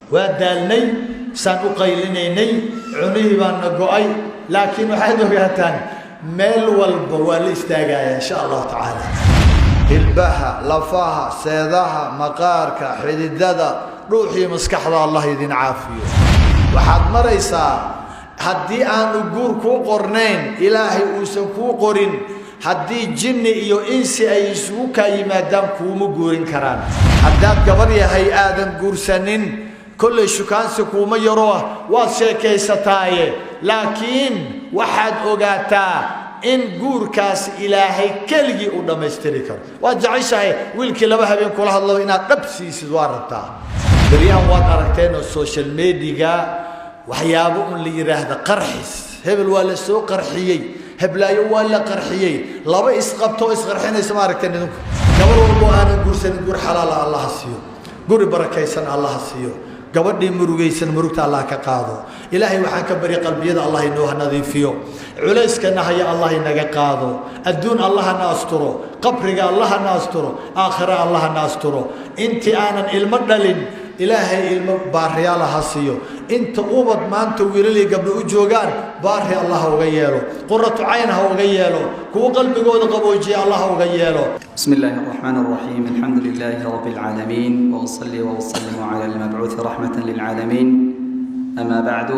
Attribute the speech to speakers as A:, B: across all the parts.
A: Waa daalnay saan u qaylinaynay, cunihii baana go'ay, laakiin waxaad ogaataan meel walba waa la istaagaya, insha Allahu tacaala. Hilbaha, lafaha, seedaha, maqaarka, xididada, dhuuxii, maskaxda Allah idin caafiyo. Waxaad maraysaa haddii aanu guur kuu qornayn, Ilaahay uusan kuu qorin, haddii jinni iyo insi ay isugu kaa yimaadaan, kuuma guurin karaan. Haddaad gabar yahay aadan guursanin, kollay shukaansi kuuma yaroo waad sheekaysataaye, laakiin waxaad ogaataa in guurkaas Ilaahay keligii uu dhammaystiri karo. Waad jeceshahay wiilkii 2 habeen kula hadlaba inaad dhab siisid, waa rabtaa. Beryahan waad aragteenoo social media waxyaabo un la yidhaahda qarxis, hebel waa la soo qarxiyey, heblaayo waa la qarxiyey, laba isqabtoo isqarxinaysa ma aragteen idinku? Gabar walbo aanan guursanin, guur xalaala Allaha siiyo, guri barakaysan Allaha siiyo. Gabadhii murugaysan, murugta Allah ka qaado. Ilaahay waxaan ka bari qalbiyada Allah inoo nadiifiyo, culayskana haya Allah inaga qaado, adduun Allahana asturo, qabriga Allahana asturo, aakhira Allahana asturo. Intii aanan ilmo dhalin, Ilaahay ilmo baariyaal ha siiyo. Inta ubad maanta wiilalii gabdho u joogaan, baari Allah uga yeelo, quratu cayn ha uga yeelo, kuwo qalbigooda qaboojiya Allah uga yeelo.
B: بسم الله الرحمن الرحيم، الحمد لله رب العالمين، وأصلي وأسلم على المبعوث رحمة للعالمين، أما بعد.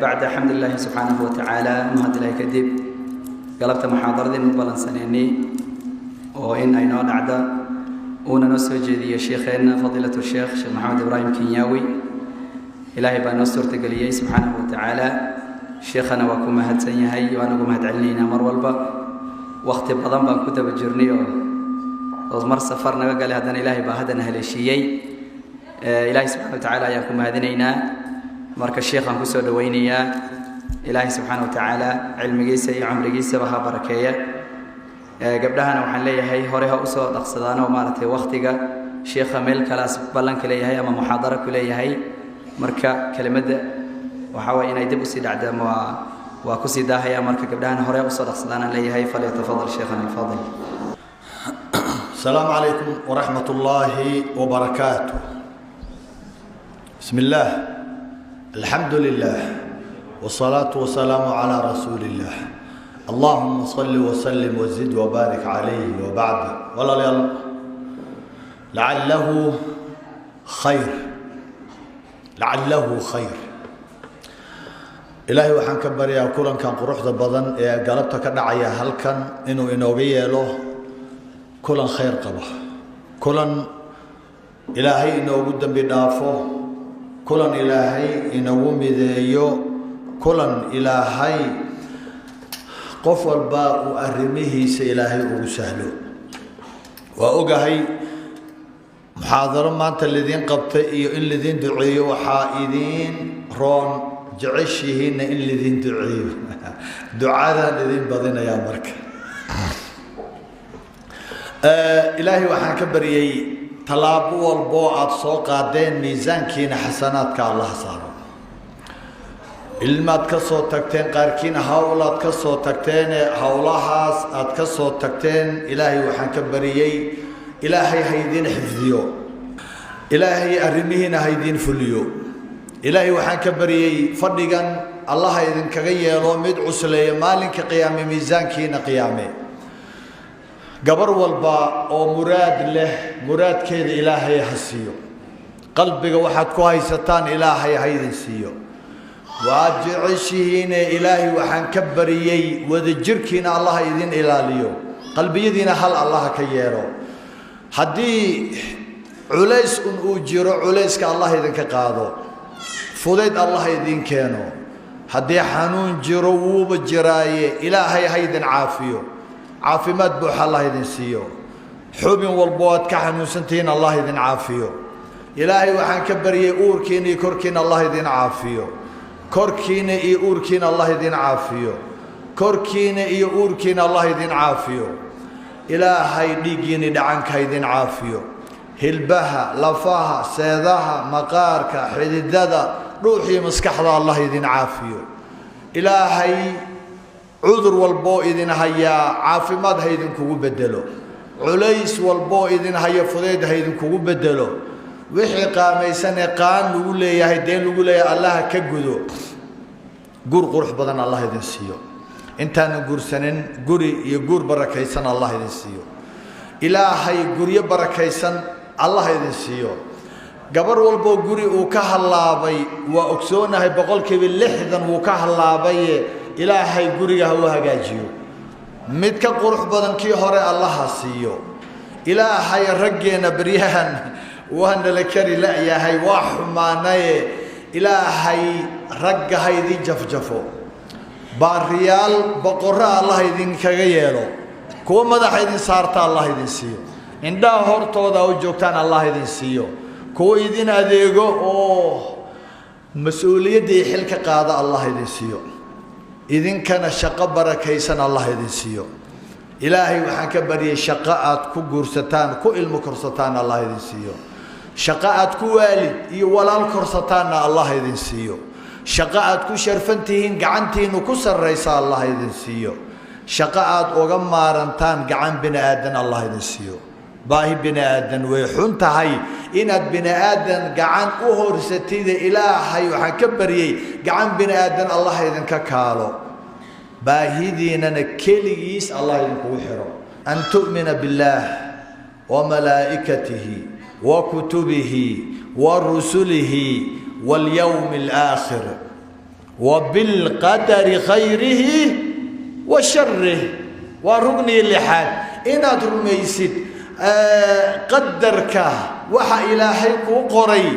B: بعد حمد الله سبحانه وتعالى، mahad Ilaahay kadib, galabta muxaadaradii mid ballansanaynay oo in ay noo dhacda uuna noo soo jeediyey sheekheenna fadiilatu sheekh, Sheekh Maxamed Ibraahim Kenyawi, Ilaahay baa noo suurtageliyey subxaanahu wa tacaala. Sheekhana waa ku mahadsan yahay, waan ugu mahad celinaynaa mar walba. Wakti badan baan ku daba jirnay oo mar safar naga galay, haddana Ilaahay baa haddana haleeshiiyey. Ilaahay subxana wa tacaala ayaan ku mahadinaynaa. Marka sheekhaan kusoo dhawaynayaa. Ilaahay subxaana wa tacaala cilmigiisa iyo cumrigiisaba ha barakeeya. Gabdhahana waxaan leeyahay hore ha usoo dhaqsadaanoo maaragtay waktiga sheekha meel kalaas ballanka leeyahay ama muxaadaro ku leeyahay. Marka kelimadda waxaa waye inay dib usii dhacdaan waa kusii daahaya. Marka gabdhahana hore usoo dhaqsadaanaan leeyahay. فليتفضل شيخنا الفاضل.
A: السلام عليكم ورحمة الله وبركاته. بسم الله، الحمد لله، والصلاة والسلام على رسول الله، اللهم صل وسلم وزد وبارك عليه، وبعد. Walaalayaal, لعله خير، لعله خير. Ilaahay waxaan ka baryaa kulankan quruxda badan ee galabta ka dhacaya halkan inuu inooga yeelo kulan khayr qaba, kulan Ilaahay inoogu dembi dhaafo, kulan Ilaahay inagu mideeyo, kulan Ilaahay qof walba uu arrimihiisa Ilaahay ugu sahlo. Waa ogahay muxaadaro maanta lidiin qabtay iyo in lidiin duceeyo waxaa idiin roon, jeceshihiinna in lidiin duceeyo. Ducadaan idiin badinayaa. Marka Ilaahay waxaan ka baryey tallaabo walboo aada soo qaadeen miisaankiina xasanaadka Allaha saaro. Ilmaad ka soo tagteen qaarkiina, hawlaad ka soo tagteene, howlahaas aad ka soo tagteen Ilaahay waxaan ka bariyey Ilaahay ha idiin xifdiyo, Ilaahay arrimihiina ha idiin fuliyo. Ilaahay waxaan ka baryey fadhigan Allaha idinkaga yeelo mid cusleeya maalinka qiyaame, miisaankiina qiyaame. Gabar walba oo muraad leh, muraadkeeda Ilaahay ha siiyo. Qalbiga waxaad ku haysataan Ilaahay ha idin siiyo. Waad jeceshihiine, Ilaahay waxaan ka bariyey wadajirkiina Allaha idin ilaaliyo, qalbiyadiina hal Allaha ka yeelo. Haddii culays un uu jiro, culayska Allah idinka qaado, fudayd Allah idin keeno. Haddii xanuun jiro, wuuba jiraaye, Ilaahay ha idin caafiyo, caafimaad buuxa Allah idin siiyo. Xubin walbo aad ka xanuunsantihiin, Allah idin caafiyo. Ilaahay waxaan ka baryay uurkiina iyo korkiina Allah idin caafiyo, korkiina iyo uurkiina Allah idin caafiyo, korkiina iyo uurkiina Allah idin caafiyo. Ilaahay dhiiggiina dhacanka idin caafiyo. Hilbaha, lafaha, seedaha, maqaarka, xididada, dhuuxii, maskaxda Allah idin caafiyo. Ilaahay cudur walboo idin hayaa caafimaad ha idinkugu bedelo, culays walboo idin haya fudayd ha idinkugu bedelo. Wixii qaamaysanee qaan lagu leeyahay, deen lagu leeyahay, Allaha ka gudo. Guur qurux badan Allah idin siiyo. Intaanan guursanin, guri iyo guur barakaysan Allah idin siiyo. Ilaahay guryo barakaysan Allah idin siiyo. Gabar walboo guri uu ka hallaabay, waa ogsoonahay, 60% wuu ka hallaabaye, Ilaahay guriga ha u hagaajiyo, mid ka qurux badan kii hore Allaha siiyo. Ilaahay raggeenna beryahan waa nala kari la'yahay, waa xumaanaye, Ilaahay ragga ha idin jafjafo, baariyaal boqorro Allah idinkaga yeelo, kuwo madaxa idin saarta Allah idin siiyo, indhaha hortooda u joogtaan Allah idin siiyo, kuwo idin adeego oo mas-uuliyadda iyo xilka qaada Allah idin siiyo. Idinkana shaqo barakaysan Allah idin siiyo. Ilaahay waxaan ka baryay shaqo aad ku guursataan, ku ilmo korsataan Allah idin siiyo. Shaqo aad ku waalid iyo walaal korsataanna Allah idin siiyo. Shaqo aad ku sharfan tihiin, gacantiinu ku sarraysa Allah idin siiyo. Shaqo aad uga maarantaan gacan bini aadan Allah idin siiyo. Baahi bini aadan way xun tahay, inaad bini aadan gacan u horsatida. Ilaahay waxaan ka baryey gacan bini aadan Allah idinka kaalo, baahidiinana keligiis Allah idinkugu xiro. An tu'mina billaah wa malaa'ikatihi wa kutubihi wa rusulihi walyowmi alaakhir wa bilqadari khayrihi wa sharih. Waa rugnigii lixaad, inaad rumaysid qadarka, waxa Ilaahay kuu qoray,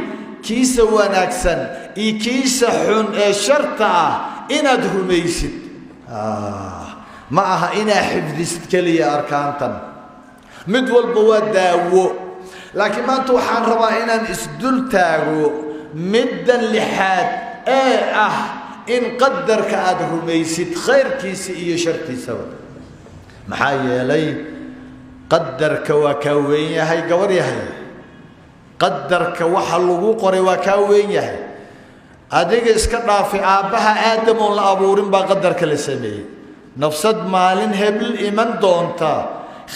A: kiisa wanaagsan iyo kiisa xun ee sharta ah inaad rumaysid. Ma aha inaa xifdisid keliya. Arkaantan mid walba waa daawo, laakiin maanta waxaan rabaa inaan isdul taago middan lixaad ee ah in qadarka aada rumaysid, khayrkiisa iyo shartiisaba. Maxaa yeelay qadarka waa kaa weyn yahay, gabar yahay. Qadarka waxa lagu qoray waa kaa weyn yahay. Adiga iska dhaafay, aabbaha Aadam oon la abuurin baa qadarka la sameeyey. Nafsad maalin hebel iman doonta,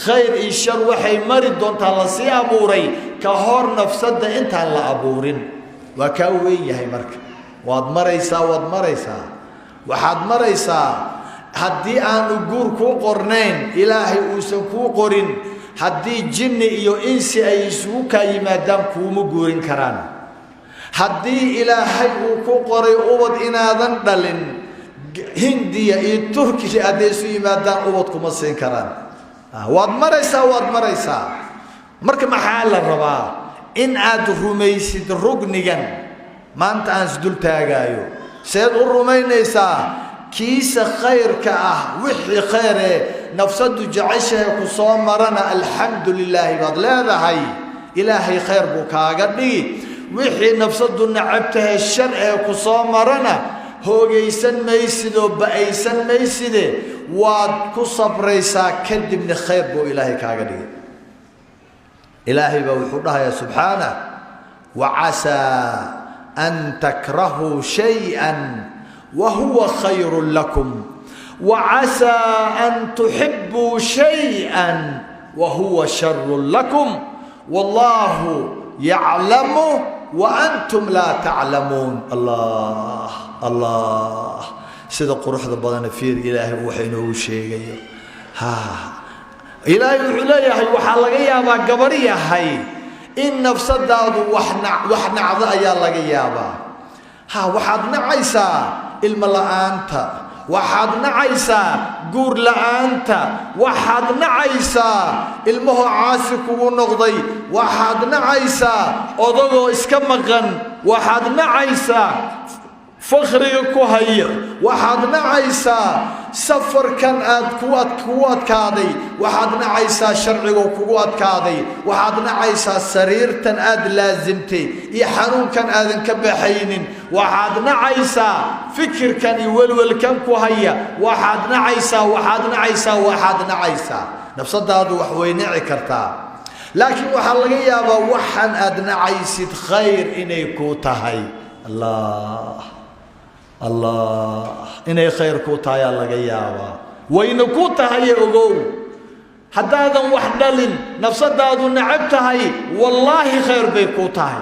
A: khayr iyo shar waxay mari doontaa, lasii abuuray ka hor nafsadda intaan la abuurin. Waa kaa weyn yahay. Marka waad maraysaa, waad maraysaa, waxaad maraysaa haddii aanu guur kuu qornayn, Ilaahay uusan kuu qorin, haddii jinni iyo insi ay isugu kaa yimaadaan, kuuma guurin karaan. Haddii Ilaahay uu ku qoray ubad inaadan dhalin, Hindiya iyo Turkiya hadday isu yimaadaan, ubad kuma siin karaan. Waad maraysaa, waad maraysaa. Marka maxaa la rabaa? In aad rumaysid rugnigan maanta aan isdul taagaayo. Seed u rumaynaysaa? Kiisa khayrka ah, wixii khayree nafsadu jeceshahay ku soo marana, alxamdu lilaahi baad leedahay, Ilaahay khayr buu kaaga dhigi. Wixii nafsadu nacabtahay, shar ee ku soo marana, hoogaysan maysid oo ba'aysan mayside, waad ku sabraysaa, kadibna khayr buu Ilaahay kaaga dhigi. Ilaahay baa wuxuu dhahayaa subxaanah: wacasaa an takrahuu shayئa wahuwa khayru lakum wacasaa an tuxibuu shayئa wahuwa sharu lakum wallaahu yaclamu waantum laa taclamuun. Allah, Allah, sida quruxda badana fiir Ilaahay waxa inoogu sheegayo. Ha, Ilaahay wuxuu leeyahay waxaa laga yaabaa, gabar yahay, in nafsadaadu wax wax nacdo ayaa laga yaabaa. Ha, waxaad nacaysaa ilmo la'aanta, waxaad nacaysaa guur la'aanta, waxaad nacaysaa ilmahoo caasi kugu noqday, waxaad nacaysaa odagoo iska maqan, waxaad nacaysaa fakriga ku haya, waxaad nacaysaa safarkan aad kugu adkaaday, waxaad nacaysaa sharcigoo kugu adkaaday, waxaad nacaysaa sariirtan aad laasimtay iyo xanuunkan aadan ka baxaynin, waxaad nacaysaa fikirkan iyo welwelkan ku haya, waxaad nacaysaa, waxaad nacaysaa, waxaad nacaysaa. Nafsadaadu wax way nici kartaa, laakiin waxaa laga yaabaa waxan aad nacaysid khayr inay kuu tahay. Allah, Allah, inay khayr kuu tahayaa laga yaabaa, wayna ku tahaye. Ogow, haddaadan wax dhalin, nafsadaadu necab tahay, wallaahi khayr bay kuu tahay.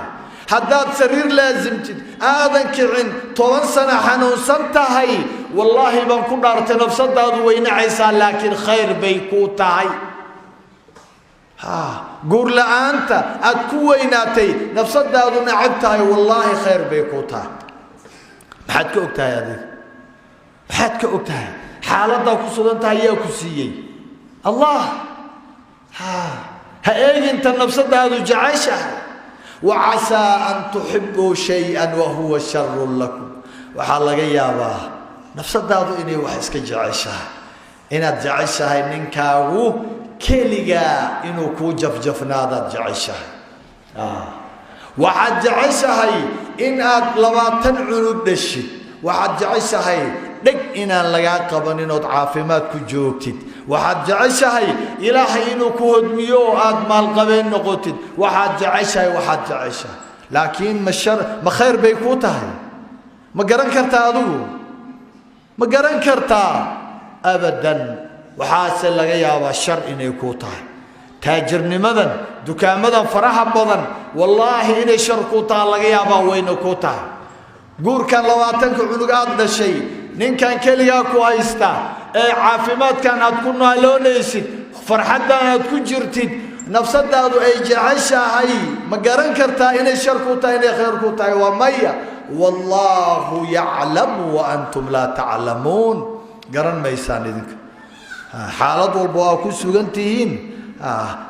A: Haddaad sariir laasimtid, aadan kicin, 10 sano xanuunsan tahay, wallaahi baan ku dhaartay, nafsadaadu way nacaysaa, laakiin khayr bay kuu tahay. Guur la-aanta aad ku weynaatay, nafsadaadu nacab tahay, wallaahi khayr bay kuu tahay. Maxaad ka og tahay adiga? Maxaad ka og tahay xaaladdaa ku sugan tahay? Yaa ku siiyey? Allah. Ha eeginta nafsadaadu jeceshahay. وعسى أن تحبوا شيئا وهو شر لكم. Waxaa laga yaabaa nafsadaadu inay wax iska jeceshahay, inaad jeceshahay ninkaagu keligaa inuu kuu jafjafnaadaad jeceshahay. Waxaad jeceshahay in aad 20 cunug dhashid. Waxaad jeceshahay dheg inaan lagaa qabanin ood caafimaad ku joogtid. Waxaad jeceshahay Ilaahay inuu ku hodmiyo oo aad maalqabeen noqotid. Waxaad jeceshahay, waxaad jeceshahay, laakiin ma shar, ma khayr bay kuu tahay? Ma garan kartaa adigu? Ma garan kartaa? Abadan. Waxaase laga yaabaa shar inay kuu tahay. Taajirnimadan, dukaamadan faraha badan, wallaahi inay shar kuu taha laga yaabaa, wayna kuu tahay. Guurkan 20-ka cunug aad dhashay, ninkan keligaa ku haysta, ee caafimaadkan aad ku naaloonaysid, farxaddan aad ku jirtid, nafsadaadu ay jeceshahay, ma garan kartaa inay shar ku tahay, inay khayr ku tahay? Waa maya. والله يعلم وأنتم لا تعلمون. Garan maysaan idinka xaalad walba waa ku sugan tihiin.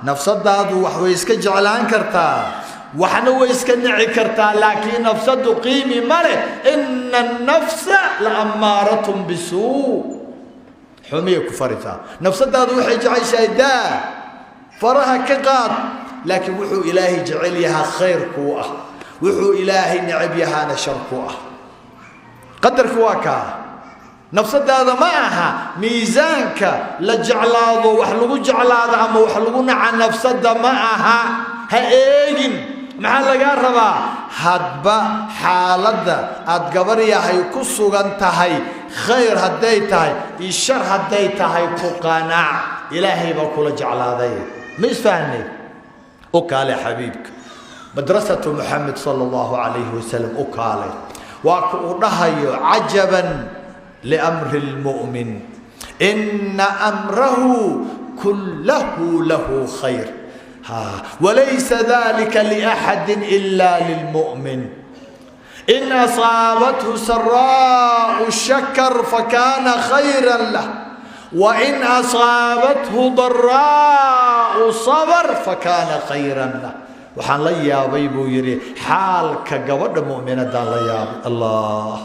A: Nafsadaadu wax way iska jeclaan kartaa, waxna way iska nici kartaa, laakiin nafsadu qiimi ma leh. إن النفس لأمارة بسوء. Xumiyay ku farisaa. Nafsadaadu waxay jeceshahay daa, faraha ka qaad, laakiin wuxuu Ilaahay jecel yahaa khayr kuu ah, wuxuu Ilaahay necab yahaana shar ku ah. Qadarku waa kaa. Nafsadaada ma aha miisaanka la jeclaado, wax lagu jeclaado ama wax lagu naca nafsada ma aha. Ha eegin. Maxaa lagaa rabaa? Hadba xaaladda aad gabar yahay ku sugan tahay, khayr hadday tahay iyo shar hadday tahay, ku qanaac. Ilaahay baa kula jeclaaday. Ma isfahnay? U kaale xabiibka, madrasatu Muxamed sala allahu calayhi wasalam u kaale. Waa ka uu dhahayo: عجبا لأمر المؤمن إن أمره كله له خير وليس ذلك لأحد إلا للمؤمن. إن أصابته سراء شكر فكان خيرا له، وإن أصابته ضراء صبر فكان خيرا له. Waxaan la yaabay, buu yidhi, xaalka gabadha mu'minadaan la yaabay. Allah,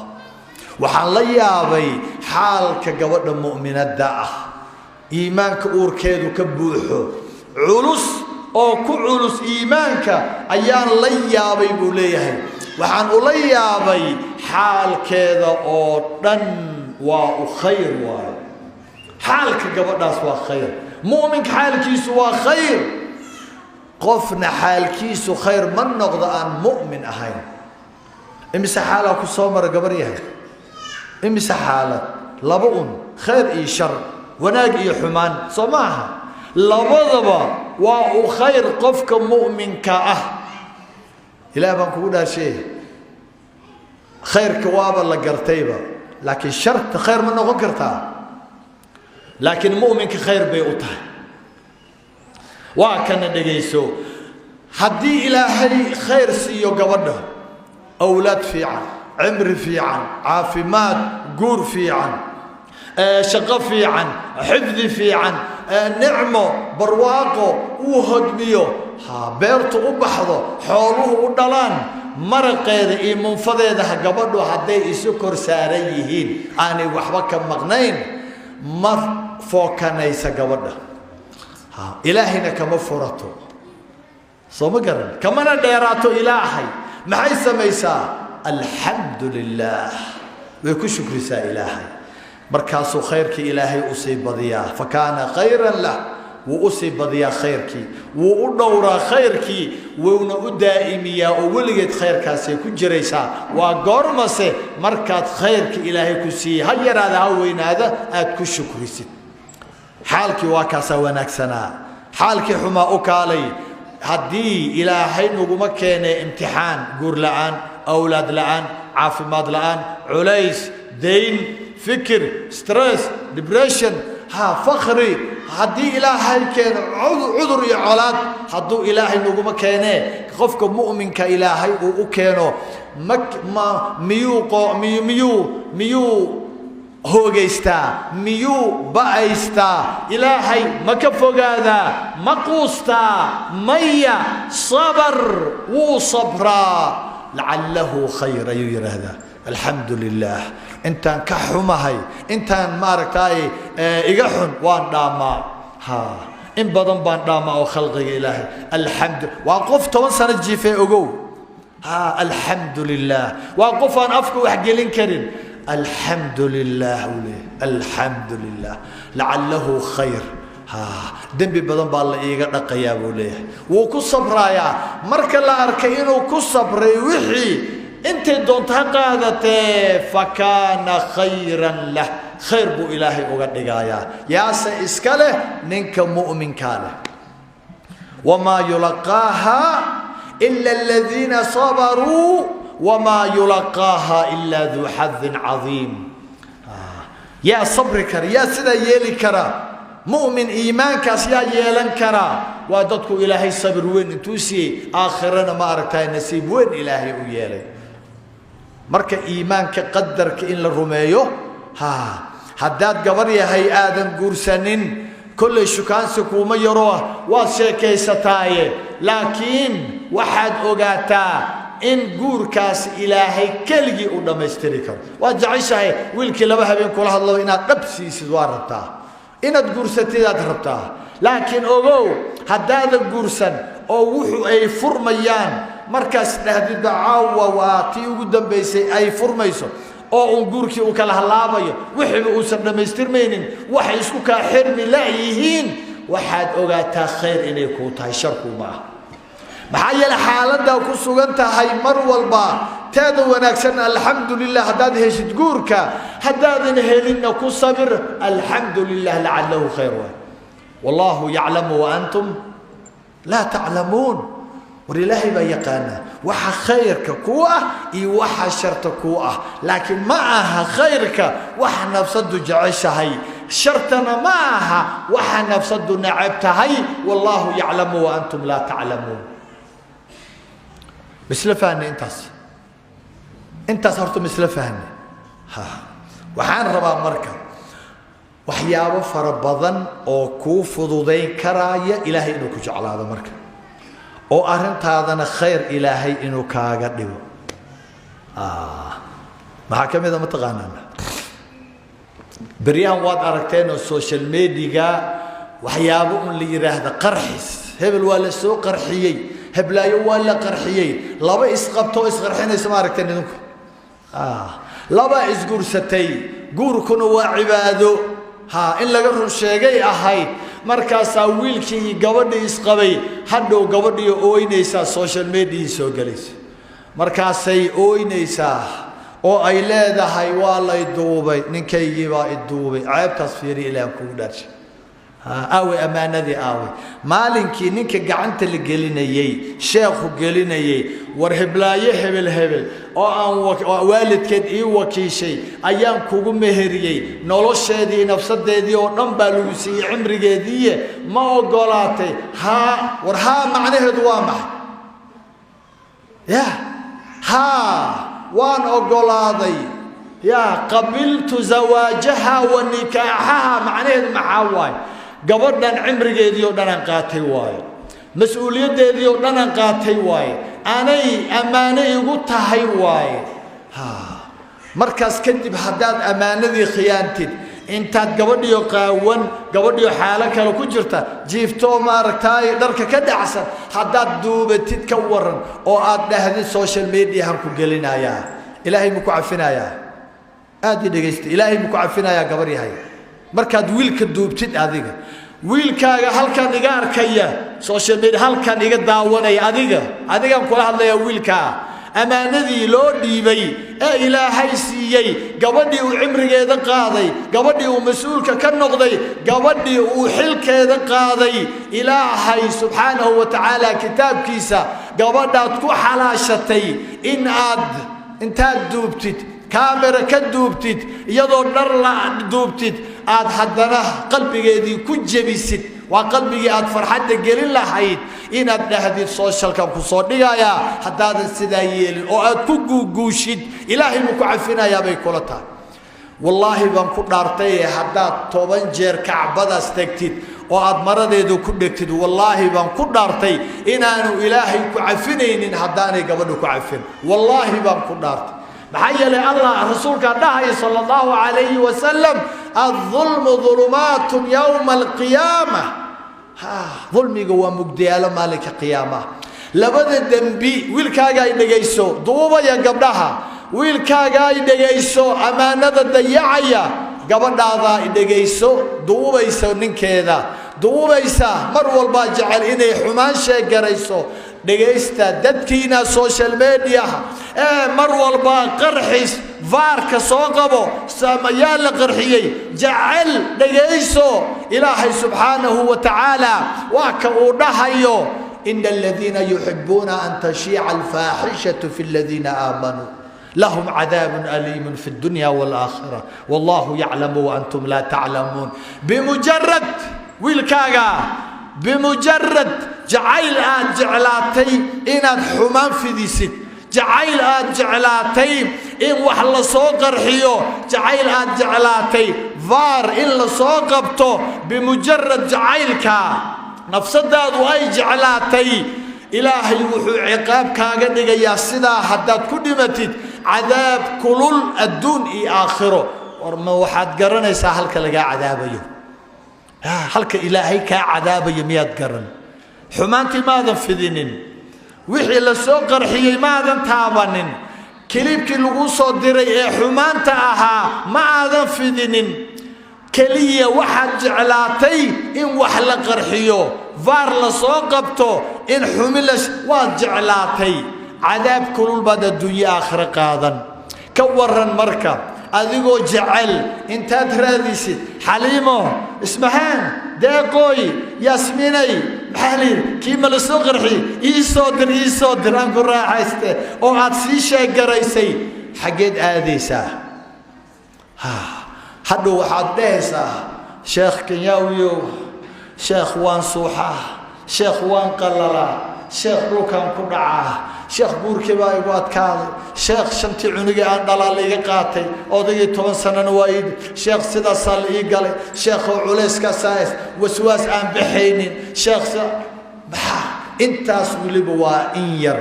A: waxaan la yaabay xaalka gabadha mu'minadda ah, iimaanka uurkeedu ka buuxo, culus oo ku culus iimaanka ayaan la yaabay, buu leeyahay. Waxaan ula yaabay xaalkeeda oo dhan waa u khayr waayo. Xaalka gabadhaas waa khayr. Mu'minka xaalkiisu waa khayr. Qofna xaalkiisu khayr ma noqdo aan mu'min ahayn. Imise xaalaa ku soo mara, gabar yahay? Imise xaalad? Laba un: khayr iyo shar, wanaag iyo xumaan, soo ma aha? Labadaba waa uu khayr qofka mu'minka ah. Ilaah baan kugu dhaashee, khayrka waaba la gartayba, laakiin sharta khayr ma noqon kartaa? Laakiin mu'minka khayr bay u tahay. Waa kana, dhegayso: haddii Ilaahay khayr siiyo gabadha, awlaad fiican, cimri fiican, caafimaad, guur fiican, shaqo fiican, xifdi fiican, nicmo, barwaaqo, uu hodmiyo, ha beertu u baxdo, xooluhu u dhalaan, maraqeeda iyo munfadeeda ha gabadhu hadday isu kor saaran yihiin, aanay waxba ka maqnayn, ma fookanaysa gabadha. Ilaahayna kama furato, soo ma garan? Kamana dheeraato Ilaahay. Maxay samaysaa? الحمد لله way ku shukrisaa Ilaahay. Markaasuu khayrkii Ilaahay usii badiyaa. فكان خيرا له. Wuu usii badiyaa khayrkii, wuu u dhowraa khayrkii, wuuna u daa'imiyaa, oo weligeed khayrkaasay ku jiraysaa. Waa goormase? Markaad khayrka Ilaahay ku siiyey, ha yaraada ha weynaada, aad ku shukrisid. Xaalkii waa kaasaa wanaagsanaa. Xaalkii xumaa u kaalay. Haddii Ilaahay naguma keenay imtixaan, guur la'aan, awlaad la'aan, caafimaad la'aan, culays, dayn, fikir, stress, depression, ha fakri, haddii Ilaahay keeno cudur iyo colaad, hadduu Ilaahay naguma keenee, qofka mu'minka Ilaahay uu u keeno, ma ma miyuu miyuu hoogaystaa? Miyuu ba'aystaa? Ilaahay ma ka fogaadaa? Ma quustaa? Maya, sabar, wuu sabraa. Lacalahu khayr ayuu yidhaahdaa. Alxamdu lilah, intaan ka xumahay, intaan maaragtaay iga xun waan dhaamaa, ha in badan baan dhaamaa oo khalqiga Ilaahay. Alxamdu, waa qof 10 sano jiifee, ogow. Ha, alxamdu lilah, waa qof aan afka wax gelin karin. Alxamdu lilah uu leeyahy, alxamdu lilah, lacalahu khayr, ha dembi badan baa la iiga dhaqayaa buu leeyahay. Wuu ku sabraayaa. Marka la arkay inuu ku sabray wixii intay doonto ha qaadatee, fakaana khayran lah, khayr buu Ilaahay uga dhigayaa. Yaase iska leh? Ninka mu'minkaa leh. Wamaa yulaqaaha ila aladiina sabaruu wamaa yulaqaaha ilaa duu xadin cadiim. Yaa sabri kara? Yaa sidaa yeeli kara? Mu'min iimaankaas yaa yeelan karaa? Waa dadku Ilaahay sabir weyn intuu siiyey, aakhirana ma aragtaa nasiib weyn Ilaahay u yeelay. Marka iimaanka qadarka in la rumeeyo, ha haddaad gabar yahay aadan guursanin, kollay shukaansi kuuma yaroo ah, waad sheekaysataaye, laakiin waxaad ogaataa in guurkaas Ilaahay keligii uu dhammaystiri karo. Waad jeceshahay wiilkii laba habeen kula hadlaba inaad dhab siisid, waa rabtaa inaad guursatidaad rabtaa, laakiin ogow, haddaadan guursan oo wuxuu ay furmayaan markaas dhahdidba caawa waa tii ugu dambaysay ay furmayso oo uun guurkii uu kala halaabayo, wixiiba uusan dhammaystirmaynin, waxay isku kaa xirmi la'yihiin, waxaad ogaataa khayr inay kuu tahay, sharkuuma ah. Maxaa yeele xaaladdaa ku sugan tahay mar walba teeda wanaagsan, alxamdu lilah haddaad heshid guurka, haddaadan helinna ku sabir. Alxamdu lilah, lacalahu khayr waay. Wallahu yaclamu wa antum laa taclamuun. War Ilaahay baa yaqaanaa waxa khayrka kuu ah iyo waxa sharta kuu ah, laakiin ma aha khayrka waxa nafsadu jeceshahay, shartana ma aha waxa nafsadu neceb tahay. Wallahu yaclamu wa antum laa taclamuun. Misla fahne intaas? Intaas horta misla fahne? Ha, waxaan rabaa marka waxyaabo fara badan oo kuu fududayn karaaya Ilaahay inuu ku jeclaado marka, oo arrintaadana khayr Ilaahay inuu kaaga dhigo. Maxaa ka mid a? Mataqaanaan, beryahan waad aragteenoo social media waxyaabo un la yidhaahda qarxis, hebel waa la soo qarxiyey, heblaayo waa la qarxiyey. Laba isqabtoo isqarxinaysa ma aragteen idinku? Laba isguursatay, guurkuna waa cibaado, ha in laga run sheegay ahayd. Markaasaa wiilkii iyo gabadhii isqabay hadhow gabadhii ooynaysaa social mediahii soo gelaysa. Markaasay ooynaysaa oo ay leedahay, "Waa lay duubay, ninkaygii baa i duubay." Ceebtaas fiiri, Ilaah kugu dhaarshay. Aawey ammaanadii? Aawey maalinkii ninka gacanta la gelinayey, sheekhu gelinayey? "War heblaayo hebel hebel oo aan waalidkeed ii wakiishay ayaan kugu meheriyey, nolosheedii, nafsadeedii oo dhan baa lagu siiyey, cimrigeediiye ma ogolaatay?" Haa. War haa macnaheedu waa maxay? Ya haa, waan ogolaaday, ya qabiltu zawaajaha wa nikaaxaha, macnaheedu maxaa waaye? Gabadhan cimrigeedii oo dhan aan qaatay waayo, mas-uuliyaddeedii oo dhan aan qaatay waaye, anay ammaano igu tahay waaye. Ha, markaas kadib haddaad ammaanadii khiyaantid, intaad gabadhiyo qaawan, gabadhiyo xaalo kale ku jirta, jiiftoo maaragtaay dharka ka dhacsan, haddaad duubatid ka waran oo aad dhahdid, "Social mediahan ku gelinayaa," Ilaahay ma ku cafinayaa? Aad ii dhegaysta, Ilaahay ma ku cafinayaa, gabar yahay, markaad wiilka duubtid? Adiga wiilkaaga halkan iga arkaya, social media halkan iga daawanaya, adiga, adigaan kula hadlayaa wiilkaa. Ammaanadii loo dhiibay ee Ilaahay siiyey, gabadhii uu cimrigeeda qaaday, gabadhii uu mas-uulka ka noqday, gabadhii uu xilkeeda qaaday, Ilaahay subxaanahu wa tacaala kitaabkiisa gabadhaad ku xalaashatay in aad intaad duubtid, kaamera ka duubtid, iyadoo dhar la duubtid, aad haddana qalbigeedii ku jebisid, waa qalbigii aad farxadda gelin lahayd, inaad dhahdid socialkan ku soo dhigayaa. Haddaadan sidaa yeelin oo aad ku guuguushid, Ilaahay buu ku cafinayaa bay kula tahay? Wallaahi baan ku dhaartaye, haddaad 10 jeer Kacbadaas tegtid oo aad maradeedu ku dhegtid, wallaahi baan ku dhaartay inaanu Ilaahay ku cafinaynin haddaanay gabadhu ku cafin. Wallaahi baan ku dhaartay. Maxaa yeelay, Allah rasuulkaa dhahaya sala allahu calayhi wasalam: "الظلم ظلمات يوم القيامة." Dulmiga waa mugdiyaalo maalinka qiyaamaha. Labada dembi, wiilkaaga ay dhegayso duubaya gabdhaha, wiilkaaga ay dhegayso ammaanada dayacaya, gabadhaada ay dhegayso duubaysa ninkeeda, duubaysa mar walbaa jecel inay xumaan sheegarayso. Dhegaysta dadkiina social mediaha ee mar walba qarxis vaarka soo qabo, samayaa la qarxiyey jecel, dhegayso. Ilaahay subxaanahu wa tacaala waa ka uu dhahayo: "إن الذين يحبون أن تشيع الفاحشة في الذين آمنوا لهم عذاب أليم في الدنيا والآخرة والله يعلم وأنتم لا تعلمون." بمجرد wiilkaaga, بمجرد jacayl aad jeclaatay inaad xumaan fidisid, jacayl aad jeclaatay in wax la soo qarxiyo, jacayl aad jeclaatay vaar in la soo qabto, بمجرد jacaylka nafsadaadu ay jeclaatay, Ilaahay wuxuu ciqaab kaaga dhigayaa sidaa haddaad ku dhimatid cadaab kulul adduun iyo aakhiro. War ma waxaad garanaysaa halka lagaa cadaabayo? Halka Ilaahay kaa cadaabayo miyaad garan? Xumaantii maadan fidinin, wixii la soo qarxiyey maadan taabanin, clipkii laguu soo diray ee xumaanta ahaa ma aadan fidinin. Keliya waxaad jeclaatay in wax la qarxiyo, vaar la soo qabto, in xumi la waad jeclaatay. Cadaab kulul baad adduunye aakhiro qaadan. Ka waran marka adigoo jecel intaad raadisid Xaliimo, Ismahaan, Deeqooy, Yaasminay, maxaa la yidhi, kii ma la soo qarxiyey? Ii soo dir, ii soo dir, aan ku raaxayste, oo aad sii sheegaraysay, xaggeed aadaysaa? Hadhow waxaad dhehaysaa: "Sheekh Kenyaawiyow, sheekh, waan suuxaa, sheekh, waan qalalaa, sheekh, dhulkaan ku dhacaa, sheekh, guurkii baa igu adkaaday, sheekh, shantii cunugii aan dhalaa la iga qaatay, odaygii 10 sanana waa ii, sheekh, sidaasaa la ii galay, sheekhow, culayskaasaa, waswaas aan baxaynin, sheekh." Maxaa intaas weliba waa in yar,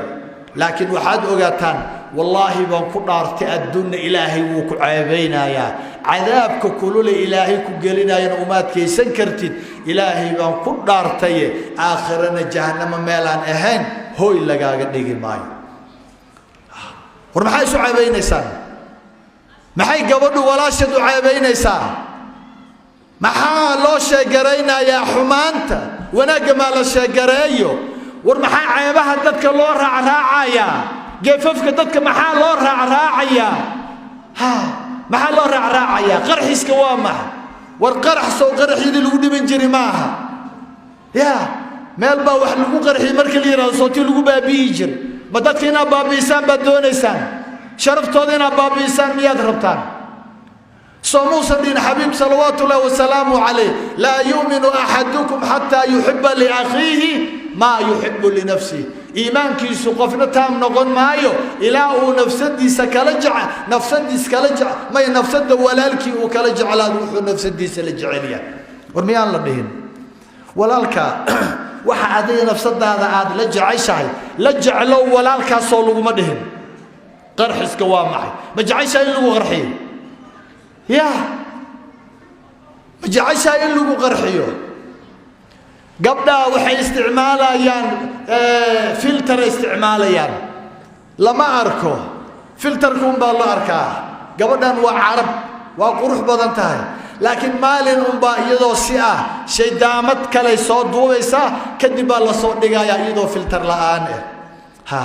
A: laakiin waxaad ogaataan, wallaahi baan ku dhaartay, adduunna Ilaahay wuu ku ceebaynayaa, cadaabka kulule Ilaahay ku gelinayana uma adkaysan kartid, Ilaahay baan ku dhaartaye. Aakhirana jahannamo meelaan ahayn hooy lagaaga dhigi maayo. War maxay isu ceebaynaysaan? Maxay gabadhu walaasheed u ceebaynaysaa? Maxaa loo sheegaraynayaa xumaanta? Wanaagga maa la sheegareeyo? War maxaa ceebaha dadka loo raacraacayaa? Geefafka dadka maxaa loo raacraacayaa? Ha, maxaa loo raacraacayaa? Qarxiska waa maxa? War qarax sow qaraxyadii lagu dhiman jiri maaha? Ya meel baa wax lagu qarxiyey marka la yidhahdo, sootii lagu baabi'i jiray. Ma dadka inaad baabi'isaan baad doonaysaan? Sharaftooda inaad baabi'isaan miyaad rabtaan? Soo muusan dhihin xabiib صلوات الله وسلامه عليه: "لا يؤمن أحدكم حتى يحب لأخيه ما يحب لنفسه"? Iimaankiisu qofna taam noqon maayo ilaa uu nafsadiisa kala jec nafsadiis kala jec may nafsada walaalkii uu kala jeclaado wuxuu nafsadiisa la jecelyahay. War miyaan la dhihin walaalka waxa adiga nafsadaada aad la jeceshahay la jeclow walaalkaasoo laguma dhihin? Qarxiska waa maxay? Ma jeceshahay in lagu qarxiyo? Ya, ma jeceshahay in lagu qarxiyo? Gabdhaha waxay isticmaalayaan filter, isticmaalayaan, lama arko, filterka unbaa la arkaa. Gabadhan waa Carab, waa qurux badan tahay, laakiin maalin unbaa iyadoo si ah shaydaamad kaley soo duubaysaa, kadib baa lasoo dhigayaa iyadoo filter la-aan ah. Ha.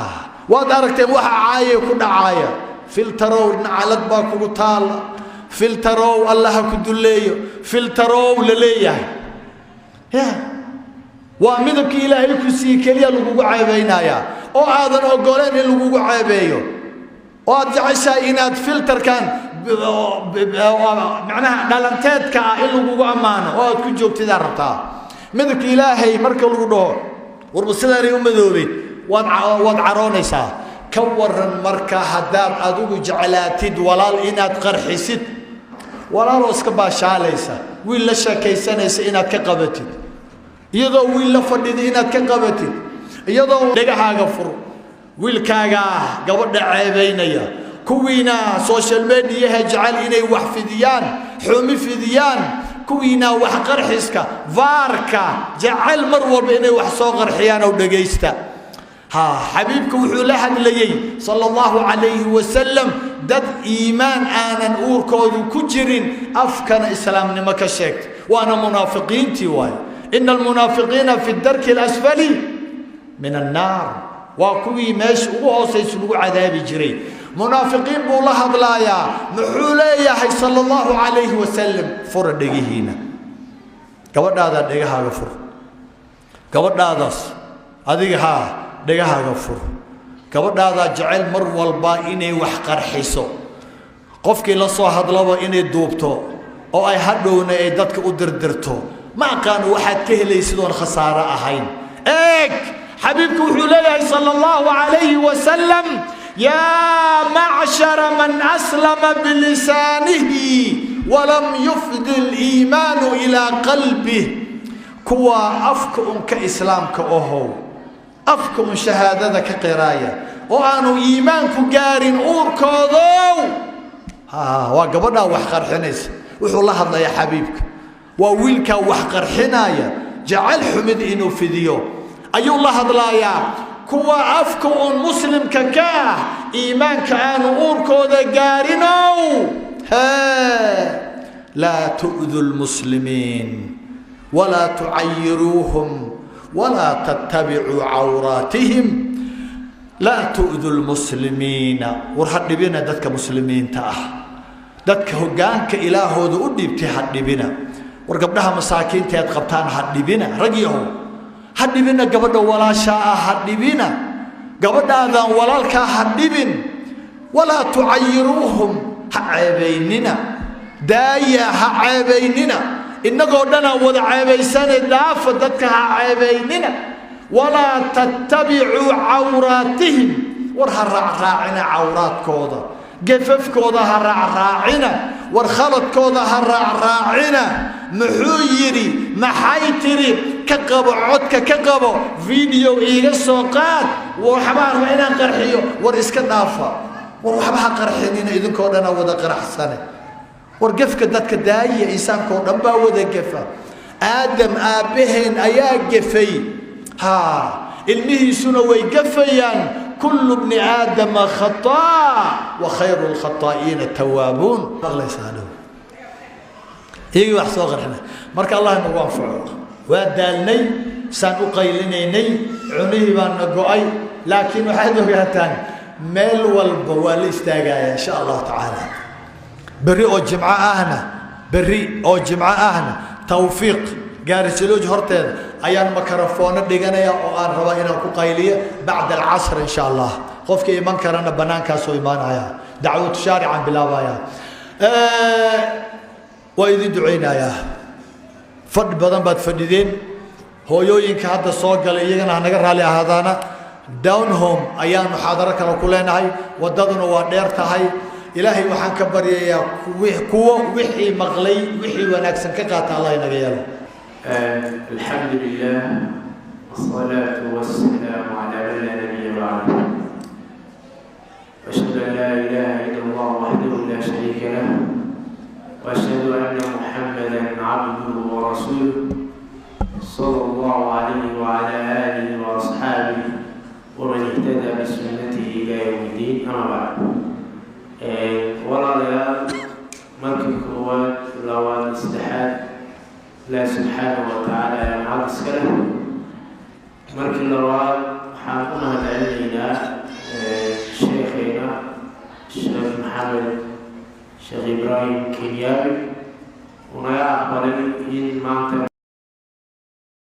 A: Waad aragteen waxa caayay ku dhacaaya. Filtarow nacalad baa kugu taala, filtarow allaha ku dulleeyo, filtarow la leeyahay. Ya waa midabkii Ilaahay ku siiyey keliya lagugu ceebaynayaa, oo aadan ogoleen in lagugu ceebeeyo, oo aad jeceshahay inaad filterkan macnaha dhalanteedka ah in lagugu ammaano oo aad ku joogtidaa rabtaa. Midabka Ilaahay marka lagu dhaho warba sidaanay u madoobay, waad caroonaysaa. Ka waran marka haddaad adigu jeclaatid walaal inaad qarxisid, walaaloo iska baashaalaysa, wiil la sheekaysanaysa inaad ka qabatid, iyadoo wiil la fadhida inaad ka qabatid, iyadoo dhegahaaga fur, wiilkaagaa gabadha ceebaynaya, kuwiina social mediaha jecel inay wax fidiyaan, xumi fidiyaan, kuwiina wax qarxiska vaarka jecel mar walba inay wax soo qarxiyaan oo dhegaysta. Ha, xabiibka wuxuu la hadlayey sala allahu calayhi wasalam dad iimaan aanan uurkoodu ku jirin, afkana islaamnimo ka sheegtay, waana munaafiqiintii waaye. Ina almunaafiqiina fi darki alasfali min annaar, waa kuwii meesha ugu hoosaysa lagu cadaabi jiray. Munaafiqiin buu la hadlaayaa. Muxuu leeyahay sala allahu calayhi wasalam? Fura dhegihiina. Gabadhaadaa dhegahaaga fur, gabadhaadaas adiga haa dhegahaaga fur. Gabadhaadaa jecel mar walba inay wax qarxiso, qofkii la soo hadlaba inay duubto oo ay hadhowna ay dadka u dirdirto. Ma aqaano waxaad ka helaysid oon khasaaro ahayn. Eeg, xabiibku wuxuu leeyahay sala allahu calayhi wasalam: yaa macshara man aslama bilisaanihi walam yufdi aliimaanu ilaa qalbih, kuwa afka un ka islaamka ohow, afka un shahaadada ka qiraaya oo aanu iimaanku gaarin uurkoodow. Waa gabadhaa wax qarxinaysa wuxuu la hadlayaa xabiibka, waa wiilkaa wax qarxinaya, jecel xumid inuu fidiyo ayuu la hadlayaa. Kuwa afka uun muslimka ka ah, iimaanka aanu uurkooda gaarinow, laa tu'du lmuslimiin walaa tucayiruuhum walaa tattabicuu cawraatihim. Laa tu'du lmuslimiina, war ha dhibina dadka muslimiinta ah, dadka hoggaanka ilaahooda u dhiibtay ha dhibina. War gabdhaha masaakiinta aad qabtaan ha dhibina, rag yahow ha dhibina, gabadha walaashaa ah ha dhibina, gabadhaadan walaalkaa ha dhibin. Walaa tucayiruuhum, ha ceebaynina, daaya ha ceebaynina, innagoo dhanaa wada ceebaysane, dhaafa dadka ha ceebaynina. Walaa tattabicuu cawraatihim, war ha raacraacina cawraadkooda, gefafkooda ha raacraacina, war khaladkooda ha raacraacina. Muxuu yidhi? Maxay tidhi? Ka qabo codka, ka qabo video, iiga soo qaad, waxbaan raba inaan qarxiyo. War iska dhaafa, war waxba ha qarxinina, idinkoo dhanaa wada qaraxsane. War gefka dadka daaya, insaankoo dhan baa wada gefa. Aadam aabbaheen ayaa gefay, ha ilmihiisuna way gafayaan. Kullu bni aadama khataa wa khayru lkhataa'iina tawaabuun. Maqlaysaa dhow iyagii wax soo qarxina. Marka Allah nagu anfaco. Waa daalnay saan u qaylinaynay, cunihii baa na go'ay, laakiin waxaad ogaataan meel walba waa la istaagaya insha allahu tacaala. Berri oo jimco ahna, berri oo jimco ahna, Tawfiiq gaarisalooji horteeda ayaan makarafoono dhiganaya oo aan rabaa inaan ku qayliyo bacda alcasr insha Allah. Qofkii iman karana banaankaasoo imaanaya, dacwatu shaarican bilaabaya. Waa idin ducaynayaa. Fadhi badan baad fadhideen. Hooyooyinka hadda soo galay iyagana hanaga raalli ahaadaana. Down home ayaan muxaadaro kale ku leenahay, waddaduna waa dheer tahay. Ilaahay waxaan ka baryayaa kuwo wixii maqlay wixii wanaagsan ka qaata Allah inaga yeelo.
C: الحمد لله والصلاة والسلام على من لا نبي بعده، وأشهد أن لا إله إلا الله وحده لا شريك له، وأشهد أن محمدا عبده ورسوله صلى الله عليه وعلى آله وأصحابه ومن اهتدى بسنته إلى يوم الدين. أما بعد، walaalayaal, markii koowaad, labaad, saddexaad, Ilaah subxaanahu wa tacaala ayaa mahad iska leh. Markii labaad waxaan u mahad celinaynaa Sheekheena Sheekh Maxamed Sheekh Ibraahim Kenyaawi uu naga aqbalay in maanta.